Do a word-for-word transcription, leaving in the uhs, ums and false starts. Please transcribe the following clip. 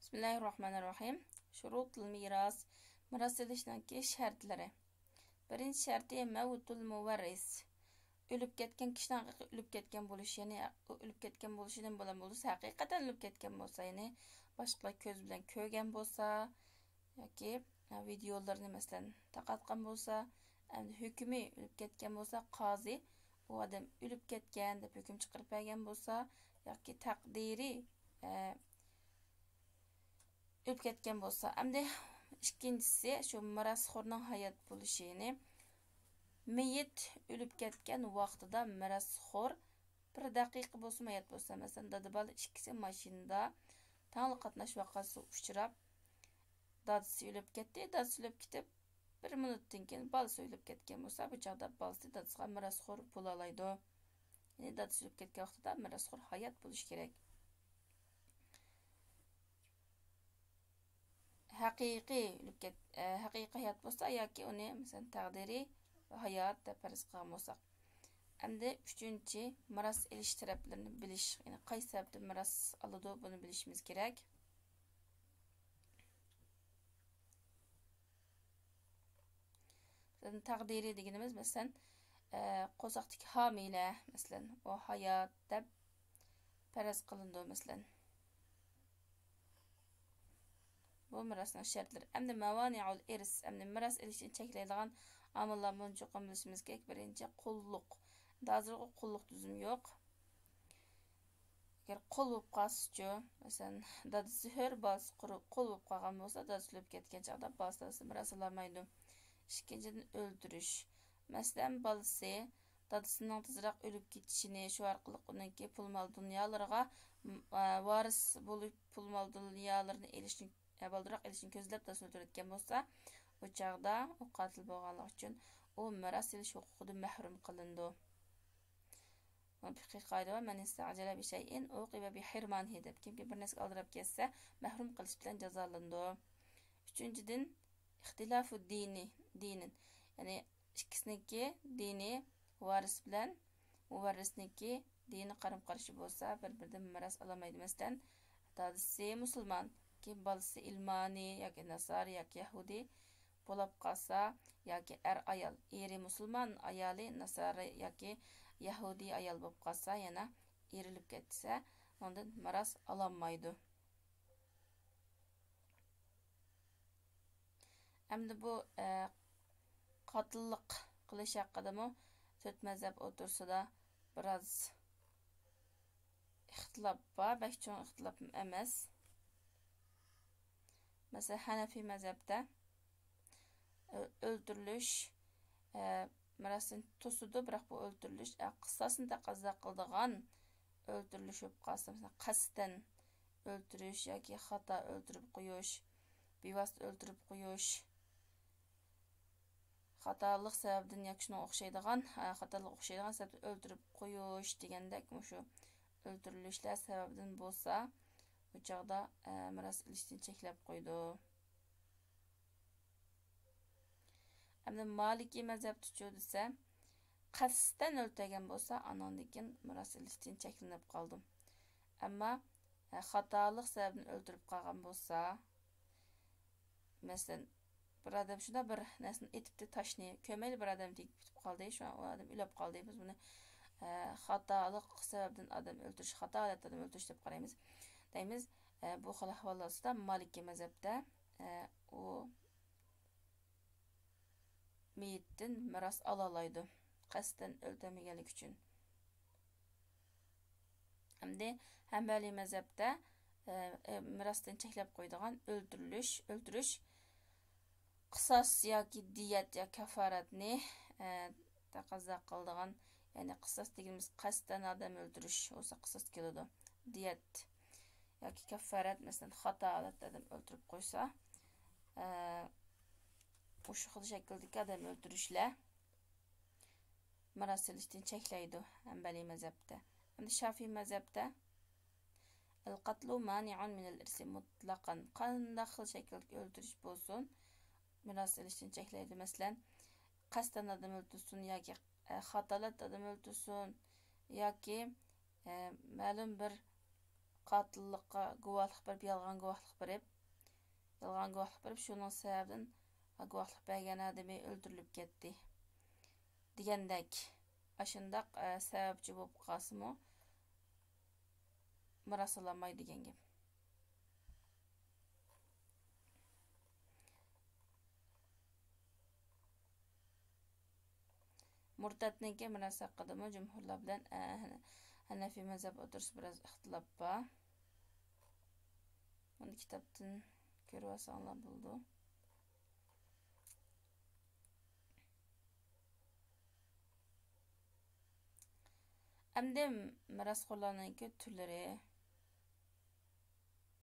بىسمىللاھىررەھمانىررەھىم. شۇرۇتۇل مىراس، مىراس ئېلىشنىڭكى شەرتلىرى. بىرىنچى شەرتى مەۋتۇل مۇۋەررىس. ئۆلۈپ كەتكەن كىشىنىڭ ھەقىقىي ئۆلۈپ كەتكەن بولۇشى، يەنى ئۇ ئۆلۈپ كەتكەن بولۇشى نېمە بىلەن بولىدۇ؟ ھەقىقەتەن ئۆلۈپ كەتكەن بولسا، يەنى باشقىلار كۆزى بىلەن كۆرگەن بولسا، ياكى ۋىدېئولىرىنى مەسىلەن تارقاتقان بولسا، ئەمدى ھۆكمى ئۆلۈپ كەتكەن بولسا، قازى ئۇ ئادەم ئۆلۈپ كەتكەن دەپ ھۆكۈم چىقىرىپ بەرگەن بولسا، ياكى تەقدىرى، ئە، ئۆلۈپ كەتكەن بولسا. ئەمدى ئىككىنچىسى، شۇ مىراسخورنىڭ ھايات بولۇشىنى، مېيىت ئۆلۈپ كەتكەن ۋاقتىدا مىراسخور بىر دەقىقە بولسىمۇ ھايات بولسا، مەسىلەن، دادا بالا ئىككىسى ماشىنىدا تاڭلا قاتناش ۋەقەسىگە ئۇچراپ، دادىسى ئۆلۈپ كەتتى. دادىسى ئۆلۈپ كېتىپ، بىر مىنۇتتىن كېيىن بالىسى ئۆلۈپ كەتكەن بولسا، بۇ چاغدا بالىسى دادىسىغا مىراسخور بولالايدۇ. يەنى دادىسى ئۆلۈپ كەتكەن ۋاقتىدا مىراسخور ھايات بولۇشى كېرەك. ھەقىقىي ئۆلۈپ كەت-، ئە، ھەقىقىي ھايات بولسا ياكى ئۇنى، مەسىلەن، تەقدىرىي ھايات دەپ پەرەز قىلغان بولساق. ئەمدى ئۈچىنچى، مىراس ئېلىش تەرەپلىرىنى بىلىش، يەنى قايسى سەۋەبتىن مىراس ئالىدۇ، بۇنى بىلىشىمىز كېرەك. تەقدىرىي دېگىنىمىز، مەسىلەن، ئە، قورساقتىكى ھامىلە، مەسىلەن، ئۇ ھايات دەپ پەرەز قىلىنىدۇ، مەسىلەن. بۇ مىراسنىڭ شەرتلىرى. ئەمدى مەۋانىئۇل ئىرس، ئەمدى مىراس ئېلىشنى چەكلەيدىغان ئامىللار، بۇنى چوقۇم بىلىشىمىز كېرەك. بىرىنچى، قۇللۇق. ھازىرغۇ قۇللۇق تۈزۈم يوق. ئەگەر قۇل بولۇپ قالسىچۇ، مەسىلەن، دادىسى ھۆر، بالىسى قۇرۇ-، قۇل بولۇپ قالغان بولسا، دادىسى ئۆلۈپ كەتكەن چاغدا بالىسى، دادىسى مىراس ئالالمايدۇ. ئىككىنچىدىن، ئۆلتۈرۈش. مەسىلەن، بالىسى دادىسىنىڭ تېزراق ئۆلۈپ كېتىشىنى، شۇ ئارقىلىق ئۇنىڭكى پۇل مال دۇنيالىرىغا، م-، ئە، ۋارىس بولۇپ، پۇل مال دۇنيالىرىنى ئېلىشنى، ئە، بالدۇرراق ئېلىشنى كۆزلەپ دادىسىنى ئۆلتۈرۈۋەتكەن بولسا، ئۇ چاغدا ئۇ قاتىل بولغانلىقى ئۈچۈن ئۇ مىراس ئېلىش ھوقۇقىدىن مەھرۇم قىلىنىدۇ. بۇ پىقھىي قائىدە بار، مەن ئىستەئجەلە بىشەيئىن ئۇقىبە بىھىرمانىھى دەپ، كىمكى بىر نەرسىگە ئالدىراپ كەتسە، مەھرۇم قىلىش بىلەن جازالىنىدۇ. ئۈچىنچىدىن، ئىختىلافۇ دىنى، دىنىن، يەنى ئىككىسىنىڭكى دىنى، ۋارىس بىلەن مۇۋەررىسنىڭكى دىنى قارىمۇ قارشى بولسا، بىر بىرىدىن مىراس ئالالمايدۇ. مەسىلەن، دادىسى مۇسۇلمان، كېيىن بالىسى ئىلمانىي ياكى ناسارا ياكى يەھۇدىي بولاپ قالسا، ياكى ئەر ئايال، ئېرى مۇسۇلمان، ئايالى ناسارا ياكى يەھۇدىي ئايال بولۇپ قالسا، يەنە ئېرى ئۆلۈپ كەتسە، ئۇنىڭدىن مىراس ئالالمايدۇ. ئەمدى بۇ، ئە، قاتىللىق قىلىش ھەققىدىمۇ تۆت مەزھەپ ئوتتۇرىسىدا بىراز ئىختىلاپ بار، بەك چوڭ ئىختىلاپمۇ ئەمەس. مەسىلەن، ھەنەفىي مەزھەپتە ئۆ-، ئۆلتۈرۈلۈش، ئە، مىراستىن توسىدۇ، بىراق بۇ ئۆلتۈرۈلۈش، ئە، قىساسنى تەقەززا قىلىدىغان ئۆلتۈرۈلۈش بولۇپ قالسا، مەسىلەن، قەستەن ئۆلتۈرۈش ياكى خاتا ئۆلتۈرۈپ قويۇش، بىۋاسىتە ئۆلتۈرۈپ قويۇش، خاتالىق سەۋەبىدىن ياكى شۇنىڭغا ئوخشايدىغان، ئە، خاتالىققا ئوخشايدىغان سەۋەبتىن ئۆلتۈرۈپ قويۇش دېگەندەك مۇشۇ ئۆلتۈرۈلۈشلەر سەۋەبىدىن بولسا، ئۇ چاغدا، ئە، مىراس ئېلىشتىن چەكلەپ قويىدۇ. ئەمدى مالىكىي مەزھەپتىچۇ دېسە، قەستەن ئۆلتۈرگەن بولسا، ئانىڭدىن كېيىن مىراس ئېلىشتىن چەكلىنىپ قالدىم. ئەمما، ئە، خاتالىق سەۋەبىدىن ئۆلتۈرۈپ قالغان بولسا، مەسىلەن، بىر ئادەم شۇنداق بىر نەرسىنى ئېتىپتۇ، تاشنى، كۆرمەيلا بىر ئادەم تېگىپ كېتىپ قالدى، شۇڭا ئۇ ئادەم ئۆلۈپ قالدى. بىز بۇنى، ئە، خاتالىق سەۋەبىدىن ئادەم ئۆلتۈرۈش، خاتا ھالەتتە ئادەم ئۆلتۈرۈش دەپ قارايمىز. دەيمىز، ئە، بۇ خىل ئەھۋاللار ئاستىدا مالىكىي مەزھەپتە، ئە، ئۇ مېيىتتىن مىراس ئالالايدۇ، قەستەن ئۆلتۈرمىگەنلىكى ئۈچۈن. ئەمدى ھەنبەلىي مەزھەپتە، ئە، ئە، مىراستىن چەكلەپ قويىدىغان ئۆلتۈرۈلۈش، ئۆلتۈرۈش، قىساس ياكى دىيەت يا كافارەتنى، ئە، تەقەززا قىلىدىغان، يەنى قىساس دېگىنىمىز قەستەن ئادەم ئۆلتۈرۈش بولسا قىساس كېلىدۇ. دىيەت ياكى كافارەت، مەسىلەن، خاتا ھالەتتە ئادەم ئۆلتۈرۈپ قويسا، ئە، مۇشۇ خىل شەكىلدىكى ئادەم ئۆلتۈرۈشلەر مىراس ئېلىشتىن چەكلەيدۇ ھەنبەلىي مەزھەپتە. ئەمدى شافىي مەزھەپتە، القتل مانع من الإرث مطلقا، قانداق خىل شەكىلدىكى ئۆلتۈرۈش بولسۇن، مىراس ئېلىشتىن چەكلەيدۇ. مەسىلەن، قەستەن ئادەم ئۆلتۈرسۇن ياكى، ئە، خاتالىقتا ئادەم ئۆلتۈرسۇن ياكى، ئە، مەلۇم بىر قاتىللىققا گۇۋاھلىق بېرىپ، يالغان گۇۋاھلىق بېرىپ، يالغان گۇۋاھلىق بېرىپ، شۇنىڭ سەۋەبىدىن گۇۋاھلىق بەرگەن ئادىمى ئۆلتۈرۈلۈپ كەتتى دېگەندەك، ئاشۇنداق، ئە، سەۋەبچى بولۇپ قالسىمۇ، مىراس ئالالمايدۇ دېگەن گەپ. مۇرتەتنىڭكى مىراس ھەققىدىمۇ جۇمھۇرلار بىلەن، ئە، ھەنەفىي مەزھەپ ئوتتۇرىسىدا بىراز ئىختىلاپ بار. بۇنى كىتابتىن كۆرۈۋالساڭلار بولىدۇ. ئەمدى مىراسخورلارنىڭكى تۈرلىرى.